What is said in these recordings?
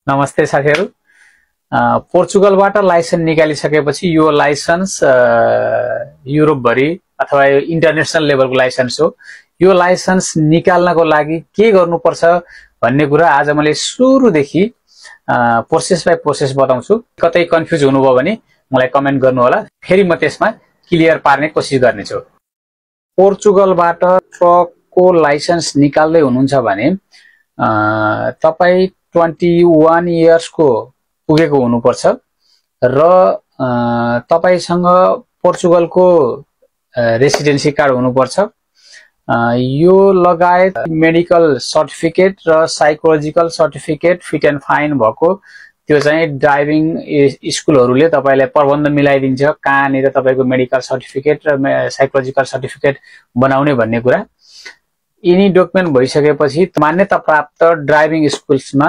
नमस्ते साथीहरु। पोर्चुगलबाट लाइसेन्स निकालिसकेपछि यो लाइसेन्स युरोप भरि अथवा इन्टरनेशनल लेभलको लाइसेन्स हो। यो लाइसेन्स निकाल्नको लागि के गर्नुपर्छ भन्ने कुरा आज मैले सुरुदेखि प्रोसेस बाइ प्रोसेस बताउँछु। कतै कन्फ्युज हुनुभयो भने मलाई कमेन्ट गर्नु होला, फेरि म त्यसमा क्लियर पार्ने कोसिस गर्नेछु। पोर्चुगलबाट ट्रकको लाइसेन्स निकाल्दै हुनुहुन्छ भने तपाई 21 इयर्स को पुगेको हुनुपर्छ र तपाईसँग पोर्चुगलको रेसिडेन्सी कार्ड हुनुपर्छ। यो लगायत मेडिकल सर्टिफिकेट र psychological certificate fit and fine भएको त्यो चाहिँ ड्राइभिङ स्कुलहरुले तपाईलाई प्रबन्ध मिलाइदिन्छ कहाँनिर तपाईको मेडिकल सर्टिफिकेट र साइकोलोजिकल सर्टिफिकेट बनाउने भन्ने कुरा। यिनी डकुमेन्ट भइसकेपछि मान्यता प्राप्त ड्राइभिङ स्कुल्समा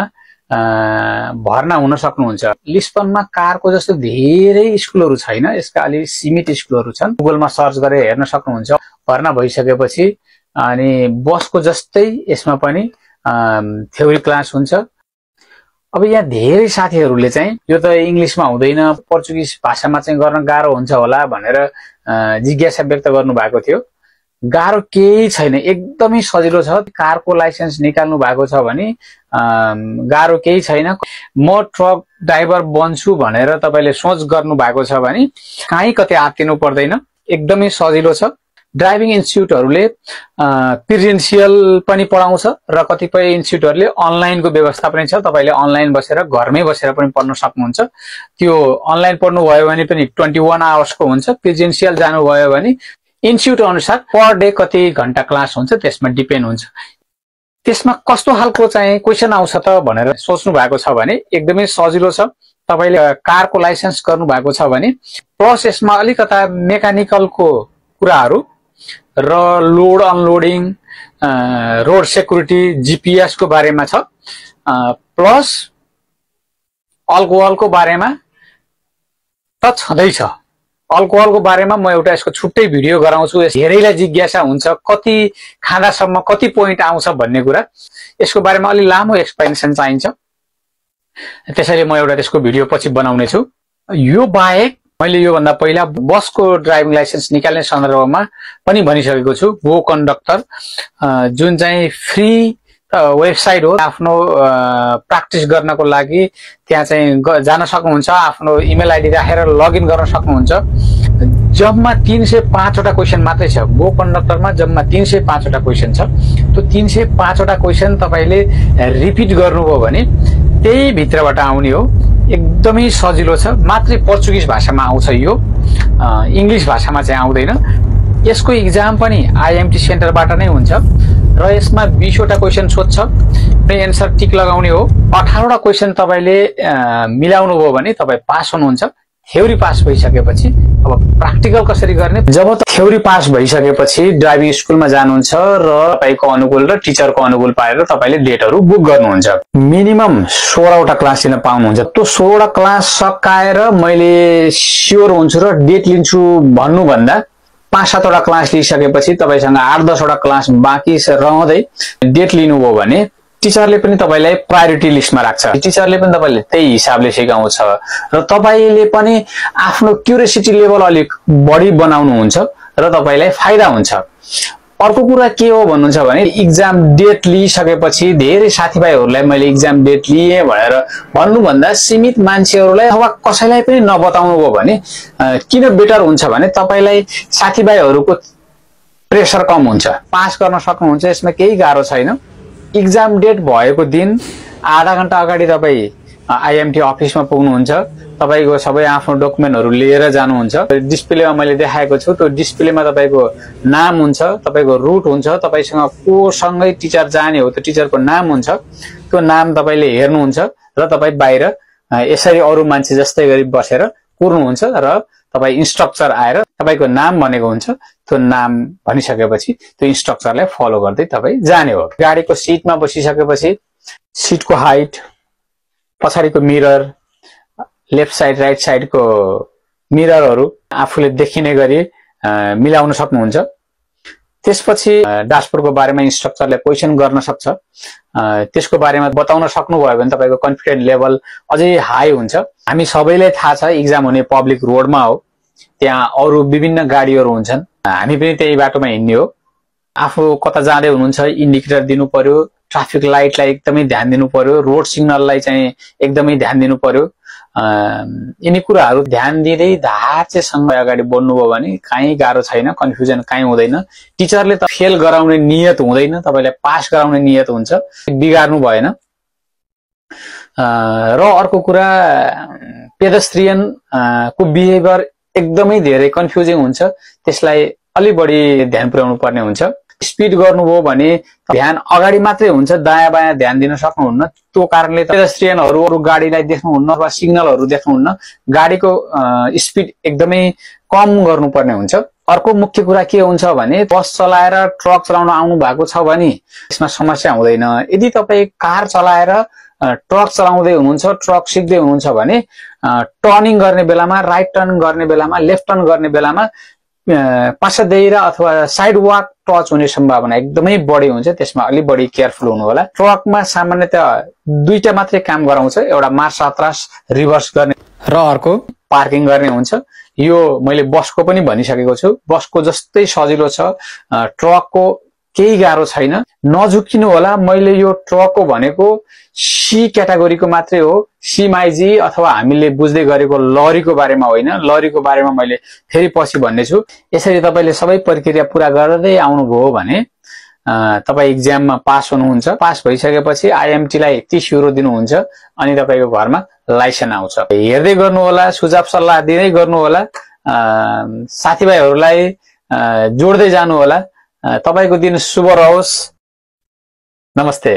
भर्ना हुन सक्नुहुन्छ। लिस्बनमा कारको जस्तो धेरै स्कुलहरु छैन, यसका अलि सीमित स्कुलहरु छन्। गुगलमा सर्च गरेर हेर्न सक्नुहुन्छ। भर्ना भइसकेपछि अनि बसको जस्तै यसमा पनि थ्योरी क्लास हुन्छ। अब यहाँ धेरै साथीहरुले चाहिँ यो त इंग्लिशमा हुँदैन, पोर्चुगिज भाषामा चाहिँ गर्न गाह्रो हुन्छ होला भनेर जिज्ञासा व्यक्त गर्नु भएको थियो। गाह्रो केही छैन, एकदमै सजिलो छ। कारको लाइसेन्स निकाल्नु भएको छ भने गाह्रो केही छैन। म ट्रक ड्राइभर बन्छु भनेर तपाईले सोच गर्नु भएको छ भने कहीँ कतै आत्तिनु पर्दैन, एकदमै सजिलो छ। ड्राइभिङ इन्स्टिट्युटहरुले प्रेजेन्शियल पनि पढाउँछ र कतिपय इन्स्टिट्युटहरुले अनलाइनको व्यवस्था पनि छ। तपाईले अनलाइन बसेर घरमै बसेर पनि पढ्न सक्नुहुन्छ। त्यो अनलाइन पढ्नु भयो भने पनि 21 आवर्सको हुन्छ। प्रेजेन्शियल जानु भयो भने इन्स्टिट्युट अनुसार पर डे कति घण्टा क्लास हुन्छ त्यसमा डिपेन्ड हुन्छ। त्यसमा कस्तो खालको चाहिँ क्वेशन आउँछ त भनेर सोच्नु भएको छ भने एकदमै सजिलो छ। तपाईले कारको लाइसेन्स गर्नु भएको छ भने प्लस यसमा अलिकता मेकानिकलको कुराहरु र load unloading, road security, GPS को बारेमा छ। प्लस अल्कोहलको बारेमा त छँदैछ। अल्कोहलको बारेमा म एउटा यसको छुट्टै भिडियो गराउँछु। धेरैलाई जिज्ञासा हुन्छ कति खाँदासम्म कति पोइन्ट आउँछ भन्ने कुरा। यसको बारेमा अलि लामो एक्सप्लेनेसन चाहिन्छ, त्यसैले म एउटा त्यसको भिडियो पछि बनाउने छु। यो बाहेक मैले यो भन्दा पहिला बसको ड्राइभिङ लाइसेन्स निकाल्ने सन्दर्भमा पनि भनिसकेको छु। गो कन्डक्टर जुन चाहिँ फ्री वेबसाइट हो, आफ्नो प्र्याक्टिस गर्नको लागि त्यहाँ चाहिँ जान सक्नुहुन्छ। आफ्नो इमेल आइडी राखेर लगइन गर्न सक्नुहुन्छ। जम्मा 305 वटा क्वेशन मात्रै छ। गो कन्डक्टरमा जम्मा 305 वटा क्वेशन छ। त्यो 305 वटा क्वेशन तपाईले रिपिट गर्नुभयो भने त्यही भित्रबाट आउने हो। एकदमै सजिलो छ। मात्रै पोर्चुगिज भाषामा आउँछ, यो इंग्लिश भाषामा चाहिँ आउँदैन। यसको एक्जाम पनि आईएमटी सेन्टरबाट नै हुन्छ र यसमा 20 वटा क्वेशन सोध्छ र एन्सर टिक लगाउने हो। 18 वटा क्वेशन तपाईले मिलाउनु भयो भने तपाई पास हुनुहुन्छ। थ्योरी पास भइसकेपछि अब प्र्याक्टिकल कसरी गर्ने? जब थ्योरी पास भइसकेपछि ड्राइभिङ स्कुलमा जानुहुन्छ र तपाईको अनुकूल र टिचरको अनुकूल पाएर तपाईले डेटहरु बुक गर्नुहुन्छ। मिनिमम 16 वटा क्लास लिन पाउनुहुन्छ। त्यो 16 वटा क्लास सकाएर मैले स्योर हुन्छु र डेट लिन्छु भन्नु भन्दा 5-7 वटा क्लास लिइसकेपछि तपाईसँग 8-10 वटा क्लास बाँकी रहँदै डेट लिनुभयो भने टिचरले पनि तपाईलाई प्रायोरिटी लिस्टमा राख्छ। टिचरले पनि तपाईले त्यही हिसाबले सिकाउँछ र तपाईले पनि आफ्नो क्युरियोसिटी लेभल अलिक बढी बनाउनुहुन्छ र तपाईलाई फाइदा हुन्छ। अर्को कुरा के हो भन्नुहुन्छ भने एक्जाम डेट लिइसकेपछि धेरै साथीभाइहरुलाई मैले एक्जाम डेट लिए भनेर भन्नुभन्दा सीमित मान्छेहरुलाई अथवा कसैलाई पनि नबताउनु भयो भने किन बेटर हुन्छ भने तपाईलाई साथीभाइहरुको प्रेसर कम हुन्छ, पास गर्न सक्नुहुन्छ। यसमा केही गाह्रो छैन। एक्जाम डेट भएको दिन आधा घण्टा अगाडि तपाई आईएमटी अफिसमा पुग्नुहुन्छ। तपाईको सबै आफ्नो डकुमेन्टहरु लिएर जानुहुन्छ। डिस्प्लेमा मैले देखाएको छु, त्यो डिस्प्लेमा तपाईको नाम हुन्छ, तपाईको रुट हुन्छ, तपाईसँग कोसँगै टिचर जाने हो त्यो टिचरको नाम हुन्छ। त्यो नाम तपाईले हेर्नुहुन्छ र तपाई बाहिर यसरी अरु मान्छे जस्तै गरी बसेर कुर्नुहुन्छ र तपाई इन्स्ट्रक्टर आएर तपाईको नाम भनेको हुन्छ। त्यो नाम भनिसकेपछि त्यो इन्स्ट्रक्टरलाई फलो गर्दै तपाई जाने हो। गाडीको सिटमा बसिसकेपछि सिटको हाइट, पछाडीको मिरर, लेफ्ट साइड राइट साइडको मिररहरु आफूले देखिने गरी मिलाउन सक्नुहुन्छ। त्यसपछि डैशबोर्डको बारेमा इन्स्ट्रक्टरले क्वेशन गर्न सक्छ। त्यसको बारेमा बताउन सक्नुभयो भने तपाईको कन्फिडेन्स लेभल अझै हाई हुन्छ। हामी सबैलाई थाहा छ एक्जाम हुने पब्लिक रोडमा हो, त्यहाँ अरु विभिन्न गाडीहरू हुन्छन्, हामी पनि त्यही बाटोमा हिँड्ने हो। आफू कता जाँदै हुनुहुन्छ इन्डिकेटर दिनु पर्यो, ट्राफिक लाइटलाई एकदमै ध्यान दिनु पर्यो, रोड सिग्नललाई चाहिँ एकदमै ध्यान दिनु पर्यो। यिनी कुराहरू ध्यान दिँदै धाँचेसँग अगाडि बढ्नुभयो भने कहीँ गाह्रो छैन, कन्फ्युजन कहीँ हुँदैन। टिचरले त फेल गराउने नियत हुँदैन, तपाईलाई पास गराउने नियत हुन्छ, बिगार्नु भएन। र अर्को कुरा पेडेस्ट्रियन को बिहेभियर एकदमै धेरै कन्फ्युजिङ हुन्छ, त्यसलाई अलि बढी ध्यान पुर्याउनु पर्ने हुन्छ। स्पिड गर्नुभयो भने ध्यान अगाडि मात्रै हुन्छ, दायाँ बायाँ ध्यान दिन सक्नुहुन्न। त्यो कारणले पेडेस्ट्रियनहरू अरु गाडीलाई देख्नुहुन्न वा सिग्नलहरू देख्नुहुन्न, गाडीको स्पिड एकदमै कम गर्नुपर्ने हुन्छ। अर्को मुख्य कुरा के हुन्छ भने बस चलाएर ट्रक चलाउन आउनु भएको छ भने यसमा समस्या हुँदैन। यदि तपाई कार चलाएर ट्रक चलाउँदै हुनुहुन्छ, ट्रक सिक्दै हुनुहुन्छ भने टर्निङ गर्ने बेलामा, राइट टर्न गर्ने बेलामा, लेफ्ट टर्न गर्ने बेलामा पासादेर अथवा साइड वाक टच हुने सम्भावना एकदमै बढी हुन्छ। त्यसमा अलि बढी केयरफुल हुनु होला। ट्रकमा सामान्यतः दुईटा मात्रै काम गराउँछ, एउटा मार्च आत्रास रिभर्स गर्ने र अर्को पार्किङ गर्ने हुन्छ। यो मैले बसको पनि भनिसकेको छु, बसको जस्तै सजिलो छ, ट्रकको केही गाह्रो छैन। नझुक्किनु होला, मैले यो ट्रकको भनेको सी क्याटेगोरीको मात्रै हो, सीमाइजी अथवा हामीले बुझ्दै गरेको लरीको बारेमा होइन। लरीको बारेमा मैले फेरि पछि भन्ने छु। यसरी तपाईले सबै प्रक्रिया पूरा गर्दै आउनुभयो भने तपाई एक्जाममा पास हुनुहुन्छ। पास भइसकेपछि आईएमटी लाई 30 युरो दिनुहुन्छ अनि तपाईको घरमा लाइसेन्स आउँछ। हेर्दै गर्नु होला, सुझाव सल्लाह दिँदै गर्नु होला, साथीभाइहरूलाई जोड्दै जानु होला। तपाईको दिन शुभ रहोस्। नमस्ते।